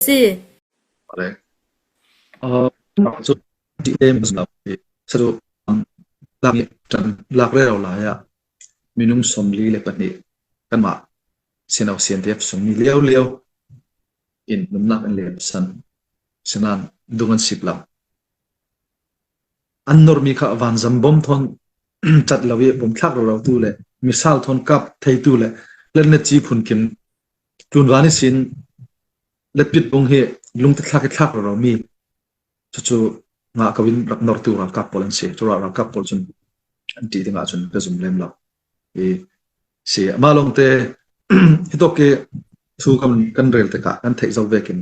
Si. Minung 42 kanmah sino CNDF sungmi liolio in nunnak in lem san sinan dung an sip lo. An normi kha vanzam bom thon cat lo i bom thlak ro tu le misal thon kap theitu le lennet ci phun kim tlunvan i sin letpit bung hi lungte thlak i thlak ro mi cucu nga ko in rak nortu ralkap pawl an si. Cu ralkap pawl cun an ṭih ding ahcun ka zum lem lo. I si mah lawngte hi tawk i thu kan kan rel tikah kan theih zau vekin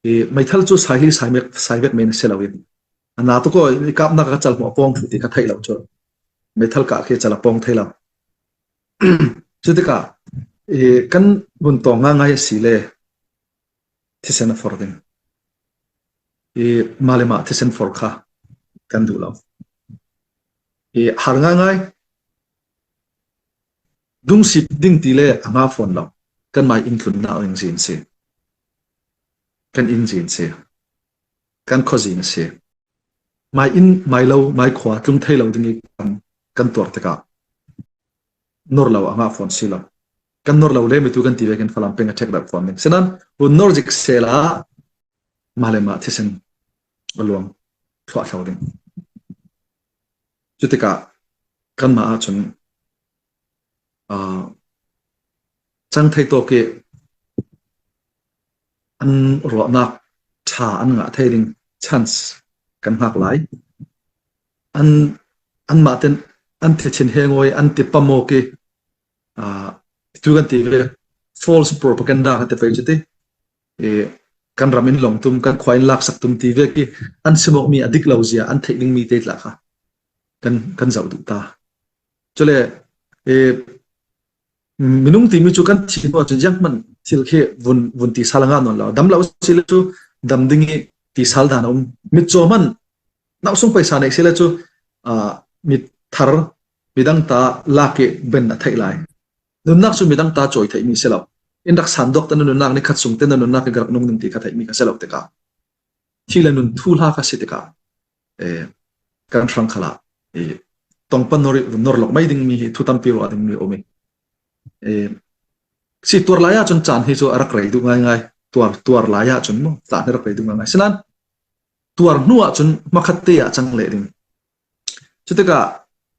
i meithal cu sai hi sai mek sai vek men a si lo in ana to ko i kapnak ka cal mu pong thu ti ka theih lo cu meithal ka khi cal a pong thei lo. Cu tikah i kan vun tawng nga ngai a si le thisen a for ding. I mah le mah thisen for kha kan duh lo. I har ngaingai. Dungsip ding ti le a nga fawn lo. Kanmah inn tlunnak ding zin si. Kan inn zin si. Kan khuazing a si. Mai inn, mai lo, mai khua tlung thei lo ding i kan, kan tuar tikah nor lo a ngah fawn si lo. Kan nor lo le mitu kan ti ve kan Falam peng a ṭhek deuh fawn ning. Sinan hun nor zik sela mah le mah thisen a luang thluah thlo ding. Cu tikah kanmah ahcun uh, cang thei tawk i an ruahnak ṭha an ngah thei ding chance kan hngak lai. An anmah ten an thichin he ngoi an ti pamawk i tu kan ti ve false propaganda kan ti pei cu ti i kan ram in long tum kan khua in lak sak tum ti ve ki an simok mi a dik lo zia an theih ding mi te tla kha kan kan zoh duh ta chule e minung timi cu kan thi hnu ahcun ziang hmanh thil khi vun vun ti sal nga non lo dam lo si le cu dam ding i ti sal dan a um mitcaw hmanh nau sung paisa nei si le cu mit thar midang ta lak i ben a theih lai nunnak cu midang ta cawi theihmi si lo in rak san dok ta na nunnak ni khat sung te na nunnak i rak nung ning ti kha theihmi kha si lo tikah thi le nun thu hla kha si tikah eh kan hrang khala e tongpan nor nor lok mai ding mi hi thu tampi ro ding mi omi e si tuar lai ah cun caan hi cu a rak rei duh ngai ngai tuar tuar lai ah cun mu caan hi rak rei duh ngai ngai sinan tuar hnu ah cun makhat te ah cang le ding Cu tikah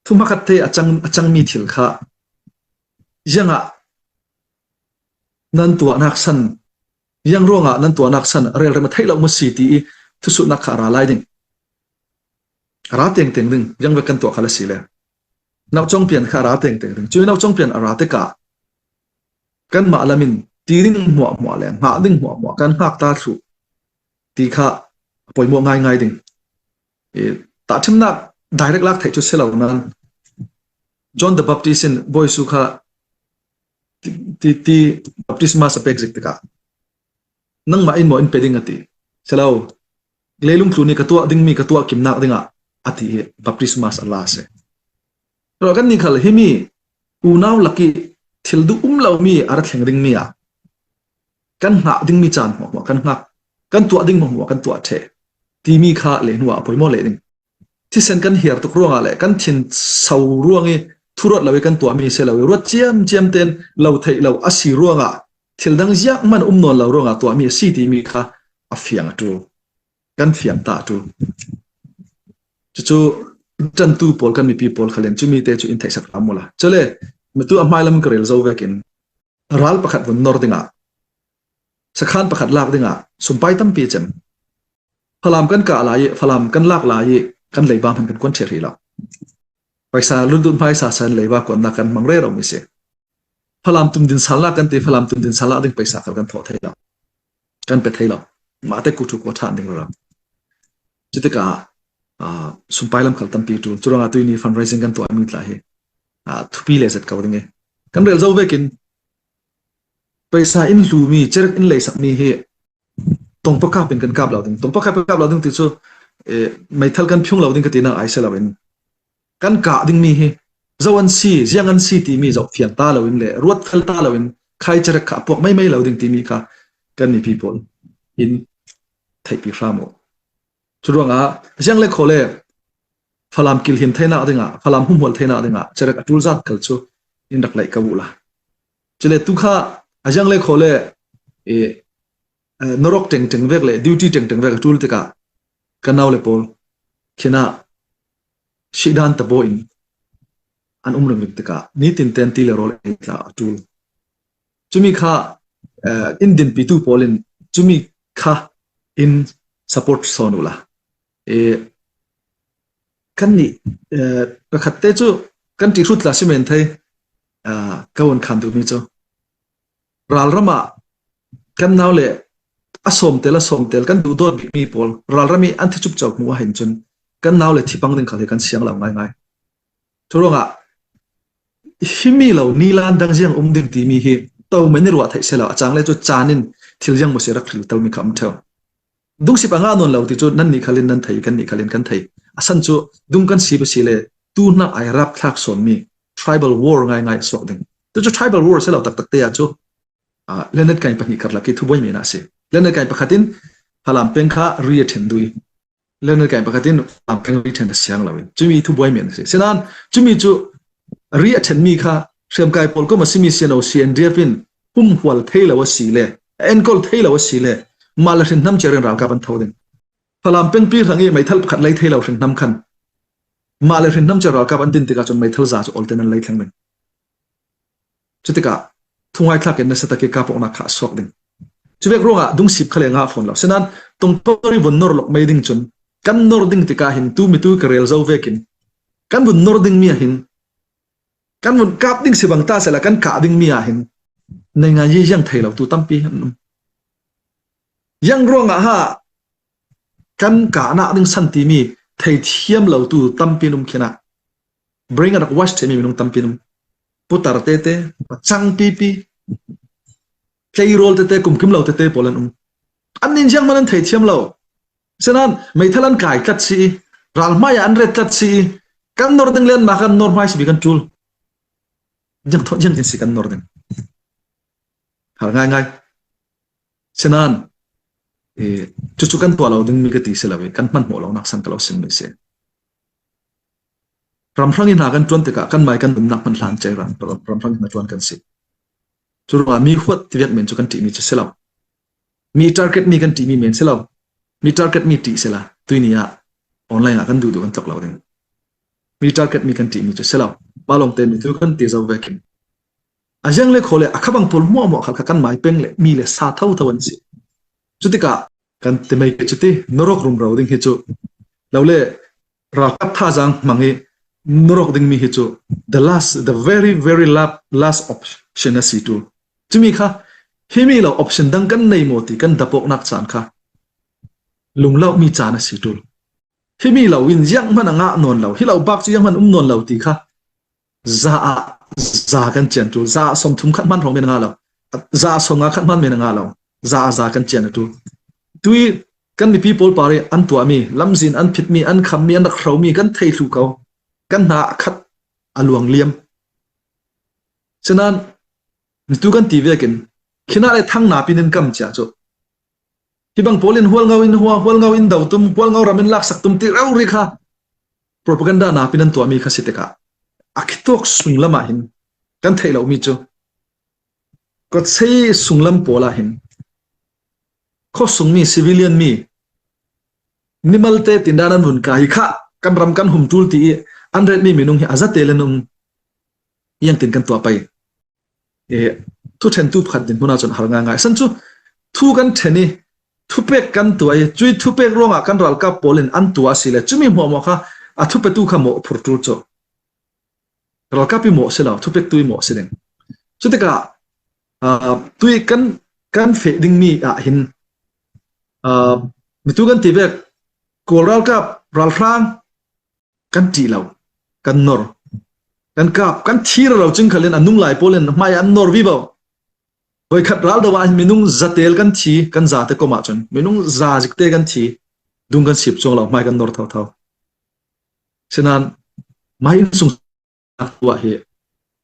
thu hmakhat te a cang a cangmi thil kha iangah nan tuahnak san iang ruangah nan tuahnak san relrem a theih lo maw si ti i thusutnak kha a ra lai ding. A ra tengteng ding iang ve kan tuah kha la si le. Naucong pian kha a ra tengteng ding. Cu naucong pian a ra tikah kanmah lamin ti ding hmuahhmuah le hngah ding hmuahhmuah kan hngak ta thlu ti kha a poimawh ngaingai ding. Tahṭhimnak direct lak theih cu si lo nain John the Baptist in Bawi Jesuh kha ti ti baptisma a pek zik tikah nangmah in maw in pe ding a ti. Silo leilung tlu nih ka tuah dingmi ka tuah kimnak dingah a ti i baptisma a la si. Ro kan nih khal himi unau laki thil duh um lomi a ra thleng dingmi ah kan hngah dingmi caan hmuah kan hngak kan tuah ding hmuah kan tuah ṭhe timi kha le hnu ah poimaw le ding thisen kan hiar tuk ruangah le kan thin so ruang i thuruat lo i kan tuahmi si lo i ruat ciam ciam ten lo theih lo a si ruangah thil dang ziak man um nawn lo ruangah tuahmi a si timi kha a fiang a tu kan fiang ta tu cucu ṭantu pawl kan mipi pawl khalen cumi te cu in theih sak hram mula chule matu a hmailam ka rel zo vekin ral pakhat vun nor dingah sakhan pakhat lak dingah sumpai tampi cem Falam kan kah lai i Falam kan lak lai i kan leiba hman kan kuan ṭhe rih lo paisa lundun hmaisa san leiba kuannak kan hmang re ro mi si Falam tumdin salnak kan ti Falam tumdin salnak ding paisa kal kan thawh thei lo kan pe thei lo mah te kutu ko ṭhan ding ram cutikah sumpai lam khal tampi tu curangah tuini fundraising kan tuah mi tla hi thupi le zet ko ding i kan rel zo vekin paisa in hlumi cerek in lei sakmi hi tongpakap in kan kap lo ding tongpakap in kap lo ding ti cu meithal kan phiung lo ding ka ti nak ai se lo in kan kah dingmi hi zo an si ziang an si timi zoh fiang ta lo in le ruat fel ta lo in khai cerek kha puak mai mai lo ding timi kha kan mipi pawl. In theihpi hram u. Cu ruangah ziang le khaw le Falam kilhim theinak dingah Falam humhual theinak dingah cerek a tul zat kal cu in rak laih ka u la. Cule tu kha a ziang le khaw le e norok teng teng vek le duty teng teng vek a tul tikah kan nau le pawl khina shidan tabo in an um ring tikah nitin ten ti le rawl ei tla a tul. Cumi kha in dinpitu pawl in cumi kha in support sawn u la. E kan nih pakhat te cu kan ti hrut la si men thei ka won khan duhmi cu ralram ah kan nau le a sawm tel a sawm tel kan duh dawt bikmi pawl ralram i an thi chup chok hmu ah hin cun kan nau le thipang ding khal hi kan siang lo ngai ngai. Cu ruangah himi lo nilan dang ziang um ding timi hi to men i ruah theih selo a chang le cu caan in thil ziang maw si rak hril tomi kha um theo. Dungsip a ngah nawn lo ti cu nan nih khalin nan thei kan nih khalin kan thei. Asan cu dung kan si si le tu nak ai rap thlak sawnmi tribal war ngai ngai suak ding. Tu cu tribal war selo taktak te ah cu Leonard kai pahnih karlak i thubuai men ah si. Leonard kai pakhat in Falam peng kha ri a then dui. Leonard kai pakhat in Falam peng ri then a siang lo in cumi thubuai men a si. Sinan cumi cu ri a thenmi kha hriamkai pawl kom a simi CNO CNDF in humhual thei lo a si le enkawl thei lo a si le mah le hriamnam cia in ralkap an tho ding. Falam pengpi hrang i meithal pakhat lei thei lo hriamnam khan mah le hriamnam cia ralkap an din tikah cun meithal za cu olten an lei thleng ding. Cutikah thungai thlak in nasa tak i kapawknak kha a suak ding. Cuvek ruangah dungsip kha le nga fawn lo. Sinan tungtori vun nor lok mei ding cun kan nor ding tikah hin tu mitu ka rel zo vekin kan vun nor ding mi ah hin kan vun kap ding si bang ta sela kan kah ding mi ah hin nei nga yi yang thei lo tu tampi an um. Yang ruangah ha kan kahnak ding san timi thei thiam lo tu tampi um khin ah bring a rak wash themi minung tampi um putar tete pacang pipi tleirawl tete kumkim lo tete pawl an um an nin jiang man an thei thiam lo senan meithal an kai tlat si ral hmai ah an ret tlat si kan nor ding len ma kan nor hmai si bi kan tul jang tho jang tin si kan nor ding har ngai ngai senan e chu chu kan tua lo ding mi ka ti se lo kan hman mo lo nak san ka lo sim mi se Ramhrang in hna kan ṭuan tikah kan mai kan umnak hmanh hlan cei ramhrang in hna ṭuan kan si. Cu ruangah mi huat ti men cu kan ṭihmi cu si lo. Mi target mi kan ṭihmi men si lo. Mi target mi ṭih sila tuini ah online ah kan duh duh kan tlok lo ding. Mi target mi kan ṭihmi cu si lo. Mah lawng te mi tu kan ti zo ve khin. A ziang le khaw le a khabang pawl muah muah khal kha kan mai peng le mi le sa tho tho an si. Cu tikah kan ti mei cu ti narok rumro ding hi cu lo le ralkap thazaang hmang i narok dingmi hi cu the last the very very last option a si tu cumi kha himi lo option dang kan nei maw ti kan dapawknak caan kha lunglo mi caan a si tul himi lo in ziang hman a ngah nawn lo hi lo bak cu ziang hman um nawn lo ti kha za ah za kan cian tu za som thum khat man hong men nga lo za som nga khat man men nga lo za za kan cian tu tui kan mipi pawl pare an tuah mi lamzin an phit mi an kham mi an rak hro mi kan thei thlu ko kan hna khat a luang liam senan tu kan ti vekin khina le thang na pin in kam chia chu hi bang pawl in hual ngau in hua hual ngau in do tum hual ngau ram in lak sak tum ti rau ri kha propaganda na pin an tuah mi kha si tikah a khitok sunglam ah hin kan theih lo mi cu kotsei sunglam pawl ah hin khosung mi civilian mi nimal te tindan an hun ka hi kha kan ram kan hum tul ti i an ret mi minung hi azate le nung yang tin kan tua pai e thu then tu phat din huna chon har nga ngai san chu thu kan then i thupek kan tua i chui thupek ruangah kan ralkap pawl in an tua si le chumi hmuah muah kha a thupetu kha mo phur tur chu ralkap i mo si lo thupek tu i mo si ding cu tikah tui kan kan feh dingmi ah hin mitu kan ti bek kawl ralkap ralhrang kan ṭih lo kan nor kan kap kan thir lo cing khalin a nung lai pawl in hmai an nor vi bo voikhat ral do ah minung zatel kan thi kan za te kom ahcun minung za zik te kan thi dung kan sip chuang lo hmai kan nor tho tho sinan mai in sung tuah hi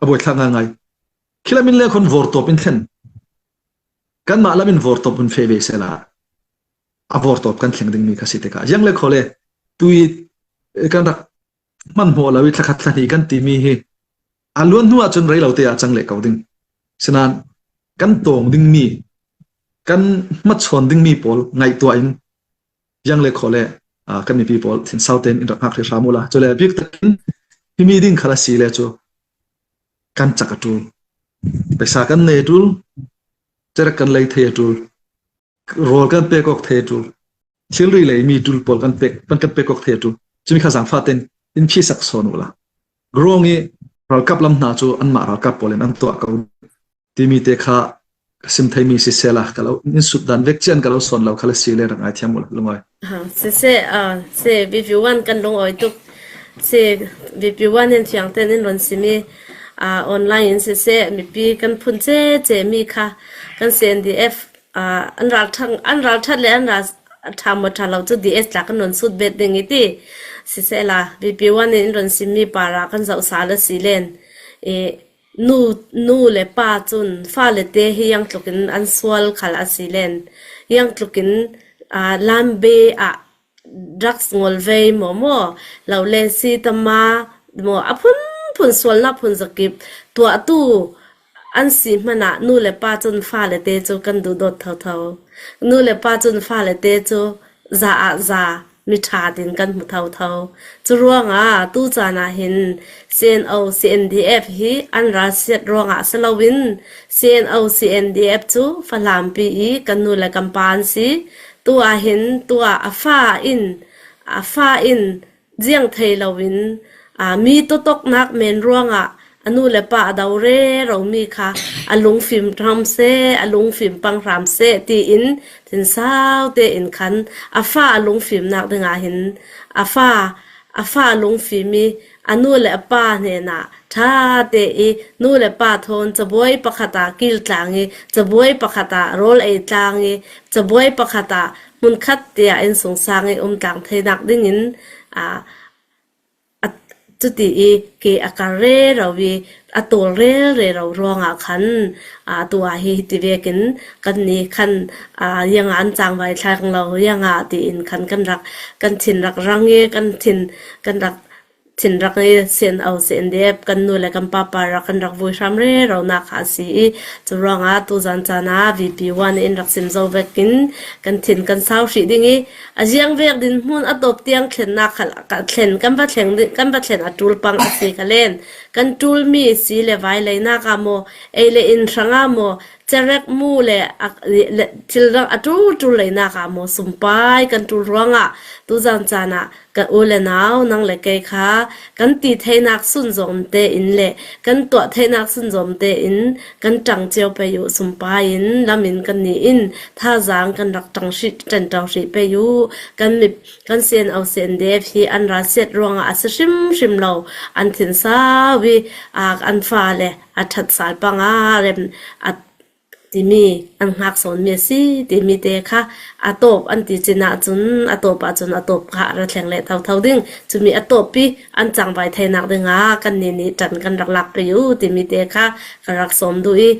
a buai thlak ngai ngai khilamin le khon vor top in thlen kanmah lamin vor top in fe ve sela. A vortawp kan thleng dingmi kha si tikah yang le khole tui kan rak hmanhmawh lo i thlakhat thlahnih kan timi hi a luan hnu ahcun rei lo te ah cang leh ko ding. Sinain kan tawng dingmi kan hmachawn dingmi pawl ngaihtuah in yang le khole kan mipi pawl thinsau tein in rak hngak hri hram u la. Cule bik takin himi ding khal a si le cu kan cak a ṭul. Pesa kan nei a ṭul, cerek kan lei thei a ṭul, rawl kan pek awk thei a ṭul. Thilri lei mi ṭul pawl kan pek kan kan pek awk thei a ṭul. Cumi kha zaangfah tein in phi sak sawn u la. Grong i ralkap lam hna cu anmah ralkap pawl in an tuah ko timi te kha ka sim theimi si sela ka lo in sut dan vek cian ka lo sawn lo kha le si le rak ngai thiam u la lungoi. Siseh, si VP1 kan lungawi tuk. Si VP1 in fiang tein in run sim i online in siseh mipi kan phun cece mi kha kan CNDF an ralṭhang an ralṭhat le an ral ṭha maw ṭha lo cu DS tla kan run sut bet ding i ti. Siseh la VP1 in run sim mi para kan zoh sal a si len. I Nu, nu le pa cun fale te hi iang tluk in an sual khal a si len. Iang tluk in uh, lambe ah drugs ngol vei maw maw lo le si tama maw a phunphun sualnak phun zakip tuahtu an si hmanh ah nu le pa cun fale te cu kan duhdawt thotho. Nu le pa cun fale te cu za ah za miṭha ding kan hmu thotho. Curuangah tucaan ah hin CNO CNDF hi an ralchiat ruangah si loin CNO CNDF cu Fahlampi i kan nu le kan pa an si. Tu ah hin tu ah a fa in a fa in ziang thei loin mi tawtawknak men ruangah A nu le pa a do reromi kha a lungfim hram seh, a lungfim pang hram seh tiin thinsau tein khan a fa a lungfimnak dingah hin a fa a fa lungfim i a nu le a pa hnenah ṭha te i nu le pa thawn cabuai pakhat ah kil tlang i cabuai pakhat ah rawl ei tlang i cabuai pakhat ah hmunkhat tiah in sungsang i um tlang theinak dingin a Cuti i ke a kar rero i a tawl relrero ruangah khan atu ah hi hiti vekin kannih khan iangah an cangvai thleng lo iangah tiin khan kan rak kan thin rak rang i kan thin kan rak thin rak i sen o sen dep kan nu le kan pa pa rak kan rak vui hram rero nak kha a si i cu ruangah tuzan caan ah VP1 in rak sim zo vekin kan thin kan sau hrih ding i A ziangvek dinhmun a dawp tiang thlennak kha thlen kan va thleng kan va thlen a ṭul pang a si ka len. Kan ṭulmi si le vai leinak ah maw, ei le inn hrangah maw, cerek mu le thil dang a ṭul ṭul leinak ah maw sumpai kan ṭul ruangah tuzan caan ah ka u le nau nang le kei kha kan ti theinak sunzawm tein le kan tuah theinak sunzawm tein kan ṭang cio pei u sumpai in lam in kan ni in thazaang kan rak ṭang hrih ṭanṭo hrih pei u kan mi kan CNO CNDF hi an ralsiat ruangah a si hrimhrim lo an thin sau i an fale a ṭhat sal panga rem a timi an hngak sawnmi a si timi te kha a tawp an ti cin ahcun a tawp ahcun a tawp kha a ra thleng leh thotho ding cumi a tawp i an cangvai theinak dingah kan nih nih ṭan kan rak lak pe u timi te kha ka rak sawm duh i.